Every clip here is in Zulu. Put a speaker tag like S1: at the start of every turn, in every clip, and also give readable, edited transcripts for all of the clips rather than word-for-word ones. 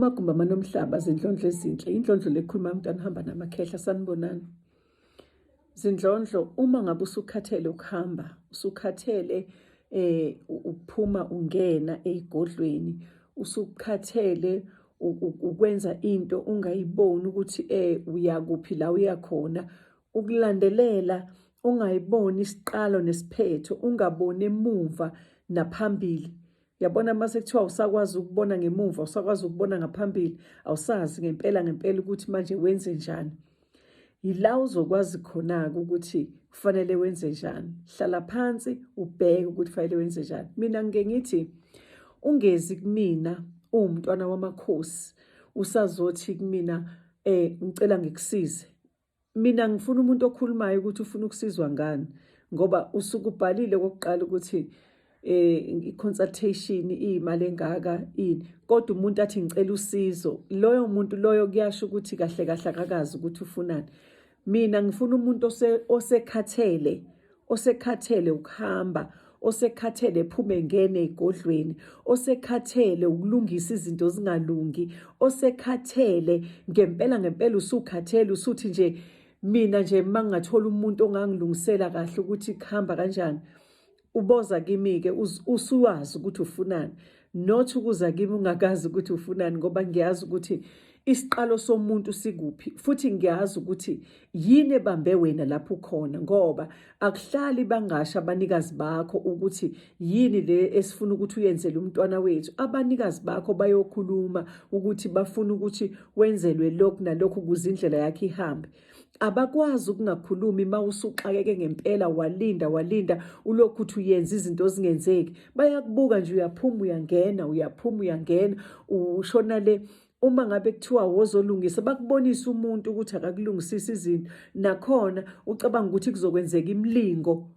S1: Amagumbi amanomhlaba zindlondlo ezinhle indlondlo lekhuluma umntwana uhamba namakhehla sanibonani. Zindlondlo uma ngabe usukhathele ukuhamba usukhathele ukuphuma ungena ezigodlweni usukhathele ukwenza into ungayiboni ukuthi uyakuphi la uyakhona ukulandelela ungayiboni isiqalo nesiphetho ungaboni emuva naphambili. Yabona uma sekuthiwa awusakwazi ukubona ngemuva, awusakwazi ukubona ngaphambili, awusazi ngempela ngempela ukuthi manje wenze njani. Yila uzokwazi khona-ke ukuthi kufanele wenze njani. Hlala phansi ubheke ukuthi kufanele wenze njani. Mina ngike ngithi ungezi kumina uwumntwana wamakhosi usazothi kumina ngicela ngikusize. Mina ngifuna umuntu okhulumayo ukuthi ufuna ukusizwa ngani ngoba usuke ubhalile kokuqala ukuthi i-consultation iyimali engaka ini kodwa umuntu athi ngicela usizo loyo muntu loyo kuyasho ukuthi kahle kahle akakazi ukuthi ufunani. Mina ngifuna umuntu osekhathele osekhathele ukuhamba osekhathele ephume engena egodlweni osekhathele ukulungisa izinto zingalungi osekhathele ngempela ngempela usukhathele usuthi nje mina nje mangingathola umuntu ongangilungisela kahle ukuthi kuhamba kanjani uboza kimi-ke usuwazi ukuthi ufunani not ukuza kimi ungakazi ukuthi ufunani ngoba ngiyazi ukuthi isiqalo somuntu sikuphi futhi ngiyazi ukuthi yini ebambe wena lapho ukhona ngoba akuhlali bangasho abanikazi bakho ukuthi yini le esifuna ukuthi uyenzele umntwana wethu. Abanikazi bakho bayokhuluma ukuthi bafuna ukuthi wenzelwe lokhu nalokhu ukuze indlela yakhe ihambe. Abakwazi ukungakhulumi uma usuxakeke ngempela walinda walinda ulokhu uthi uyenza izinto zingenzeki. Bayakubuka nje uyaphuma uyangena uyaphuma uyangena ushona le. Uma ngabe kuthiwa wozolungisa bakubonisa umuntu ukuthi akakulungisisi izinto nakhona ucabanga ukuthi kuzokwenzeka imilingo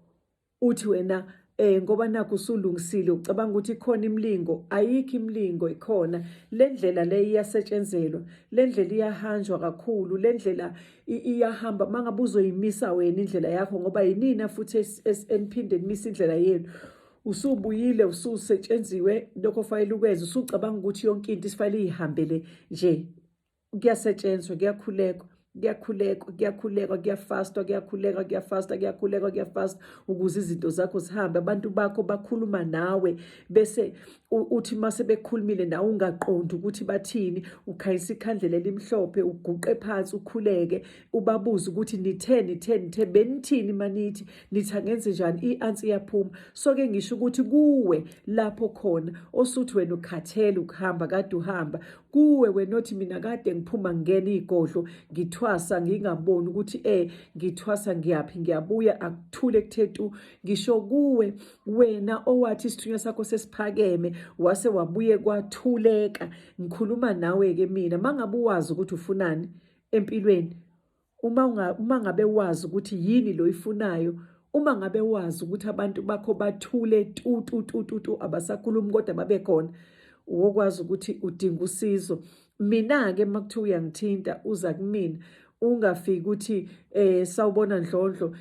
S1: uthi wena ngoba nakho usulungisile ucabanga ukuthi ikhona imilingo ayikho imilingo ikhona le ndlela le iyasetshenzelwa le ndlela iyahanjwa kakhulu le ndlela iyahamba mangabe uzoyimisa wena indlela yakho ngoba yinina futhi eniphinde nimise indlela yenu usubuyile ususetshenziwe lokho ofanele ukwenze usucabanga ukuthi yonke into isifanele ihambele nje kuyasetshenzwa kuyakhulekwa kuyakhulekwa kuyakhulekwa kuyafastwa kuyakhulekwa kuyafastwa kuyakhulekwa kuyafastwa ukuze izinto zakho zihambe abantu bakho bakhuluma nawe bese uthi mase bekhulumile nawe ungaqondi ukuthi bathini ukhanyisa ikhandlela elimhlophe uguqe phansi ukhuleke ubabuze ukuthi nithe nithe nithe benithini manithi nithi angenze njani i-ansi iyaphuma so ke ngisho ukuthi kuwe lapho khona osuthi wena ukhathele ukuhamba kade uhamba kuwe wena othi mina kade ngiphuma ngingena igodlo ngithwasa ngingaboni ukuthi ngithwasa ngiyaphi ngiyabuya akuthule kuthe tu ngisho kuwe wena owathi isithunywa sakho sesiphakeme wase wabuye kwathuleka ngikhuluma nawe ke mina mangabe uwazi ukuthi ufunani empilweni uma unga, uma ngabe wazi ukuthi yini lo ifunayo uma ngabe wazi ukuthi abantu bakho bathule tu tu tu tu tu abasakhulumi kodwa babe khona uwokwazi ukuthi udinga usizo. Mina-ke uma kuthiwa uyangithinta uza kumina ungafiki ukuthi sawubona Ndlondlo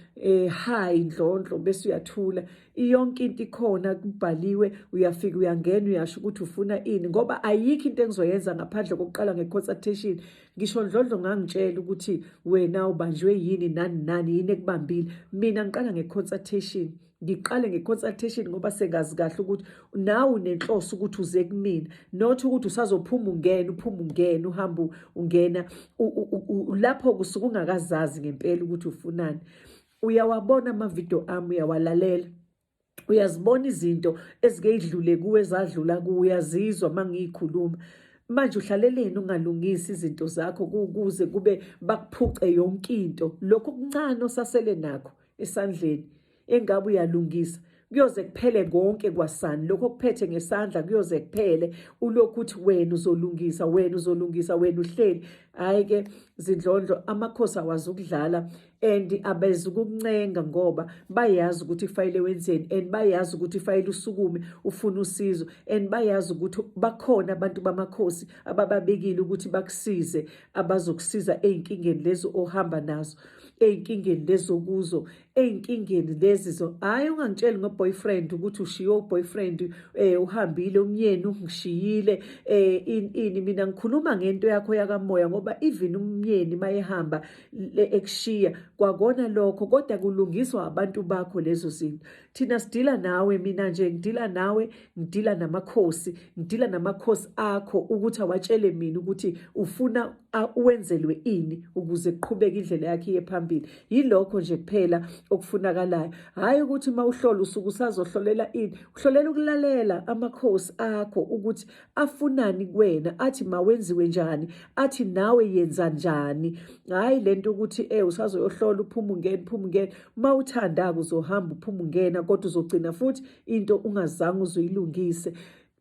S1: hi Ndlondlo bese uyathula yonke into ikhona kubhaliwe uyafika uyangena uyasho ukuthi ufuna ini ngoba ayikho into engizoyenza ngaphandle kokuqala nge-consultation. Ngisho Ndlondlo ngangitshela ukuthi wena ubanjwe yini nani nani yini ekubambile mina ngiqala nge-consultation ngiqale nge-consultation ngoba sengazi kahle ukuthi nawe unenhloso ukuthi uze kumina not ukuthi usazophuma ungena uphuma ungena uhamba ungena lapho kusuke ungakazazi ngempela ukuthi ufunani. Uyawabona amavidiyo ami uyawalalela uyazibona izinto ezike idlule kuwe ezadlula kuwe uyazizwa uma ngiyikhuluma. Manje uhlaleleni ungalungisi izinto zakho kuze kube bakuphuce yonke into lokhu okuncane osasele nakho esandleni engabe uyalungisa kuyoze kuphele konke kwasani lokho okuphethe ngesandla kuyoze kuphele ulokhu uthi wena uzolungisa wena uzolungisa wena uhleli. Hhayi ke zindlondlo amakhosi awazi ukudlala. And abeze ukukuncenga ngoba bayazi ukuthi kufanele wenzeni, and bayazi ukuthi kufanele usukume ufune usizo, and bayazi ukuthi bakhona abantu bamakhosi abababekile ukuthi bakusize, abazokusiza ey'nkingeni lezi ohamba nazo, ey'nkingeni lezi okuzo, ey'nkingeni lezi zo. Hhayi, ungangitsheli ngo-boyfriend ukuthi ushiye u-boyfriend, uhambile umyeni, ungishiyile, ini. Mina ngikhuluma ngento yakho yakamoya, ngoba even umyeni mayehamba ekushiya kwakona lokho, kodwa kulungiswa abantu bakho lezo zinto. Thina sidila nawe, mina nje ngidila nawe, ngidila namakhosi, ngidila namakhosi akho ukuthi awatshele mina ukuthi ufuna uwenzelwe ini ukuze kuqhubeke indlela yakhe iye phambili. Yilokho nje kuphela okufunakalayo, hhayi ukuthi uma uhlola usuke usazohlolela ini. Uhlolela ukulalela amakhosi akho ukuthi afunani kuwena, athi mawenziwe njani, athi nawe yenza njani. Hhayi lento ukuthi usazoyohlola uphuma ungena, uphuma ungena. Uma uthanda-ke uzohamba uphuma ungena, kodwa uzogcina futhi into ungazange uzoyilungise.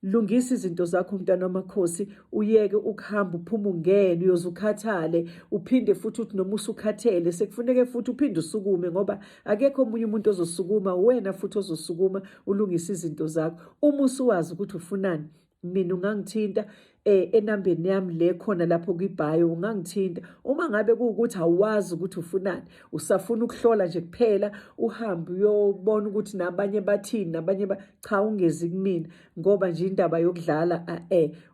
S1: Lungisa izinto zakho, mntwana wamakhosi, uyeke ukuhamba uphuma ungena, uyoze ukhathale, uphinde futhi uthi noma usukhathele sekufuneke futhi uphinde usukume, ngoba akekho omunye umuntu ozosukuma, wena futhi ozosukuma ulungise izinto zakho uma usuwazi ukuthi ufunani. Mina ungangithinta enambeni yami le khona lapho kwi-bio, ungangithinta. Uma ngabe kuwukuthi awazi ukuthi ufunani, usafuna ukuhlola nje kuphela, uhambe uyobona ukuthi nabanye bathini, nabanye ba, cha, ungezi kumina, ngoba nje indaba yokudlala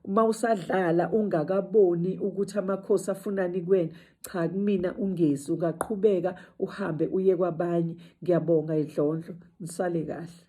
S1: uma usadlala ungakaboni ukuthi amakhosi afunani kuwena, cha, kumina ungezi, ungaqhubeka uhambe uye kwabanye. Ngiyabonga, idlondlo, nisale kahle.